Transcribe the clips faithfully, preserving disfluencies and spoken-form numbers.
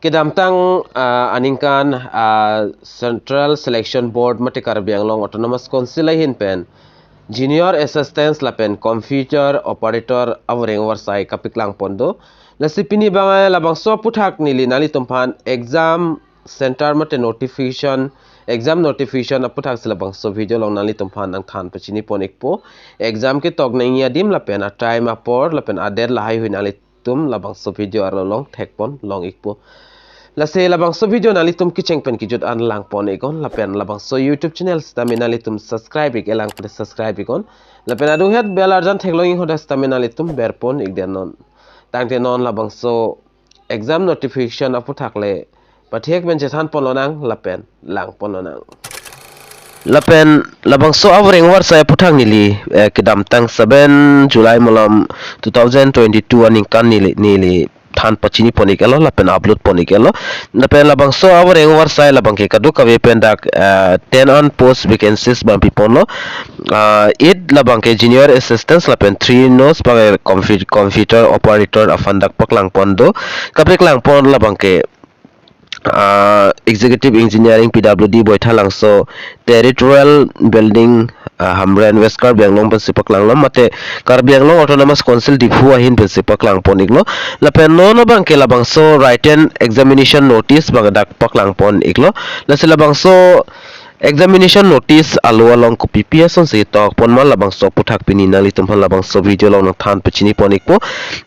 Kedamtang ah, aningkan ah, Central Selection Board mate Karbi Anglong Autonomous Council ahin pen Junior Assistant lapen Computer Operator avoreng avarsai kapaklang pon do. Lasi pini abang labangso aputhak neli nanglitumphan exam center mate notification, exam notification aputhak si labangso video along nanglitumphan nangthan pachini pon ikpo. Exam ketok nangji adim lapen a time, apor lapen a date lahaihui nanglitum labangso video arlo along thek pon long ikpo. Lasi labangso video nanglitum kecheng pen kejut an lang pon iknon lapen labangso YouTube channel sitame nanglitum subscribe ik-e lang, please subscribe iknon. Lapen adunghet bell arjan theklong ik hadak sitame nanglitum ber pon ikdet non. Tangte non labangso exam notification aputhak le pathek pen chethan pon lonang lapen lang pon lonang. Lapen labangso avoreng avarsai aputhak neli eh, kedamtang seven July malom two thousand twenty-two aningkan neli neli than pachini pon iklo lapen upload pon iklo. Lapen labangso avoreng avarsai labangke kadokave pen dak eh, ten an post vacancies abang pi ponlo. Ah, eight labangke junior assistants lapen three nos abang computer operator aphan dak paklang pon do. Kapaklang pon labangke ah, Executive Engineering P W D Baithalangso, Territorial Building ah, Hamren, West Karbi Anglong pensi paklanglo, mate Karbi Anglong Autonomous Council Diphu ahin pensi paklang pon iklo. Lapen non abangke labangso written examination notice abang dak paklang pon iklo. Lasi labangso examination notice alo along kopipi asonsi tok pon ma labangso aputhak pini nanglitumphan labangso video along nangthan pachini pon ikpo.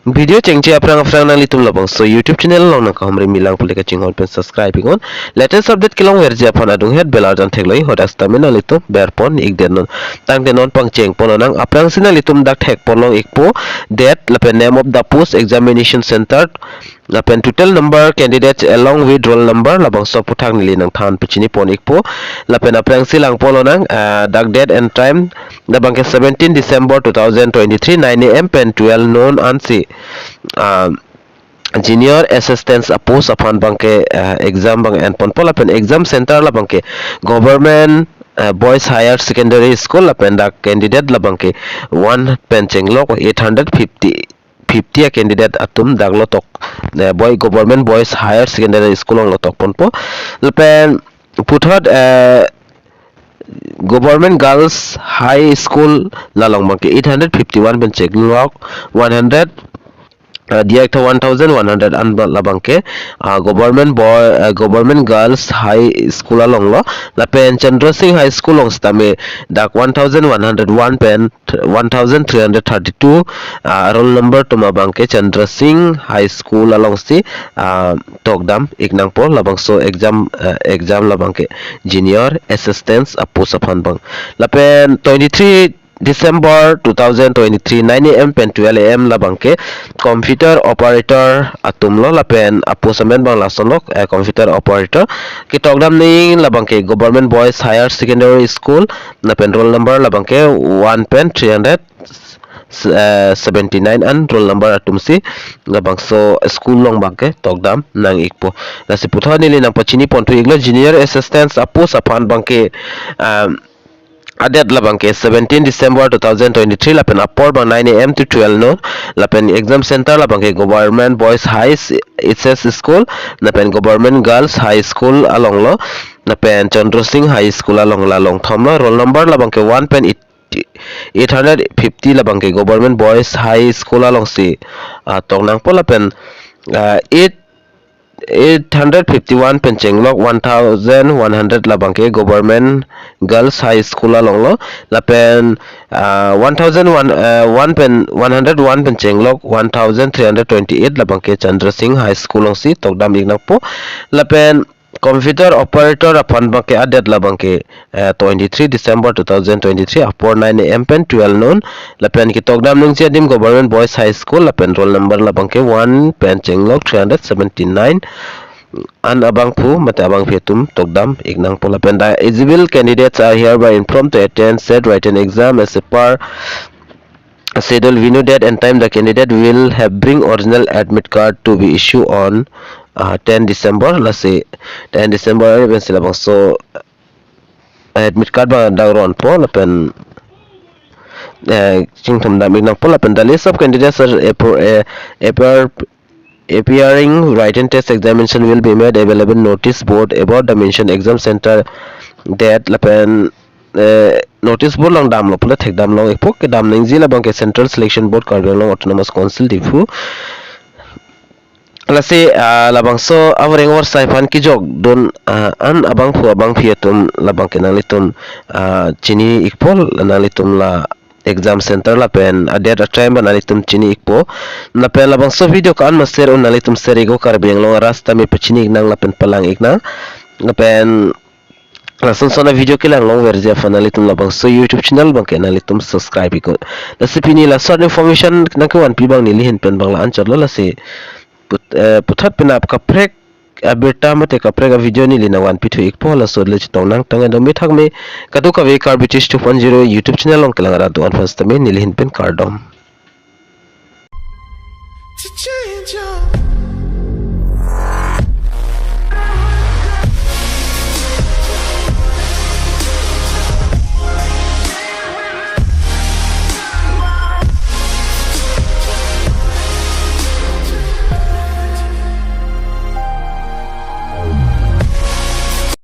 Video chengche aphrang aphrang nanglitum labangso YouTube channel along nangkahumri milang pule kachinghon pen subscribe iknon. Latest update kelongverji aphan adunghet bell arjan theklong ik hadak sitame nanglitum ber pon ikdet non. Tangte non pangcheng pon lonang, aphrangsi nanglitum dak thek pon long ikpo, date lapen name of the post, examination center lapen total number candidates along with roll number, labangso aputhak neli nangthan pachini pon ikpo. Lapen aphrangsi lang pon lonang ah, dak date and time labangke seventeen December two thousand twenty-three, nine A M pen twelve noon ansi ah, junior assistants apost aphan abangke ah, exam abang en ponpo lapen exam center labangke government ah, boys higher secondary school lapen dak candidate labangke one pen chenglok eight hundred fifty fifty a candidate atum dak lo tok eh, boy government boys higher secondary school along lo tok ponpo. Lapen puthot eh, government girls high school along abangke eight hundred fifty-one pen chenglok one hundred ah, diak tha one thousand one hundred an ba- labangke ah, government boy ah, government girls high school along lo. Lapen Chandra Singh High School along sitame dak one thousand one hundred one pen one thousand three hundred thirty-two ah, roll number atum abangke Chandra Singh High School alongsi ah, tokdam ik nangpo labangso exam ah, exam labangke junior assistants apost aphan abang. Lapen twenty-three December two thousand twenty-three, nine A M pen twelve A M labangke computer operator atum lo lapen apost amen abang lasonlok eh, computer operator ketokdam nangji labangke government boys higher secondary school lapen roll number labangke one pen three hundred seventy-nine an roll number atumsi labangso school along abangke tokdam nang ikpo. Lasi puthot neli nangpachini ponthu iklo junior assistants apost aphan abangke um, a date labangke seventeen December two thousand twenty-three lapen apor abang nine A M to twelve noon lapen exam center labangke government boys high H S school lapen government girls high school along lo lapen Chandra Singh High School along along thom lo. Roll number labangke one pen eight eight hundred fifty labangke government boys high school alongsi ah, toknangpo lapen ah, eight eight hundred fifty-one pen chenglok one thousand one hundred labangke government girls high school along lo lapen ah, one thousand one ah, one pen one hundred one pen chenglok one thousand three hundred twenty-eight labangke Chandra Singh High School alongsi tokdam ik nangpo lapen computer operator aphan abangke a date labangke eh, twenty-three December two thousand twenty-three apor nine A M pen twelve noon lapen ketokdam nangji adim government boys high school lapen roll number labangke one pen chenglok three hundred seventy-nine an abangphu mate abangpi atum tokdam ik nangpo lapen the eligible candidates are hereby informed to attend said written exam as a per schedule. Venue, date and time the candidate will have bring original admit card to be issued on uh, ten December. Lasi ten December pensi labangso admit card abang dak ronpo lapen eh, chingthum dam ik nangpo lapen the list of candidates are appro- eh, appro- appearing written test examination will be made available notice board about the mentioned exam center date lapen eh, notice board along damlo pule thekdam long ikpo, kedam nangji labang ke Central Selection Board Karbi Anglong Autonomous Council Diphu. Lasi ah, labangso avoreng avarsai aphan kejok dun ah, an abangphu abangphi atum labang ke nanglitum ah, chini ikpo, nanglitum la exam center lapen a date a time ba nanglitum chini ikpo. Lapen labangso video ko-an ma share un, nanglitum share iknon, Karbi Anglong arat sitame pachini iknang lapen palang iknang. Lapen lason son a video kelang longverji aphan nanglitum labangso YouTube channel abang ke nanglitum subscribe iknon. Lasi pini la short information nangkevanpi abang neli ahin pen abang la-an chotlo. Lasi put- eh, puthot penap kaprek abirta mate kaprek a video neli nangvanpi thu ikpo. Laso le chetong nangtang, dome thakme, kadokave Karbi Tish two point zero YouTube channel along kelang arat do-an aphan sitame neli ahin pen kardom. To change your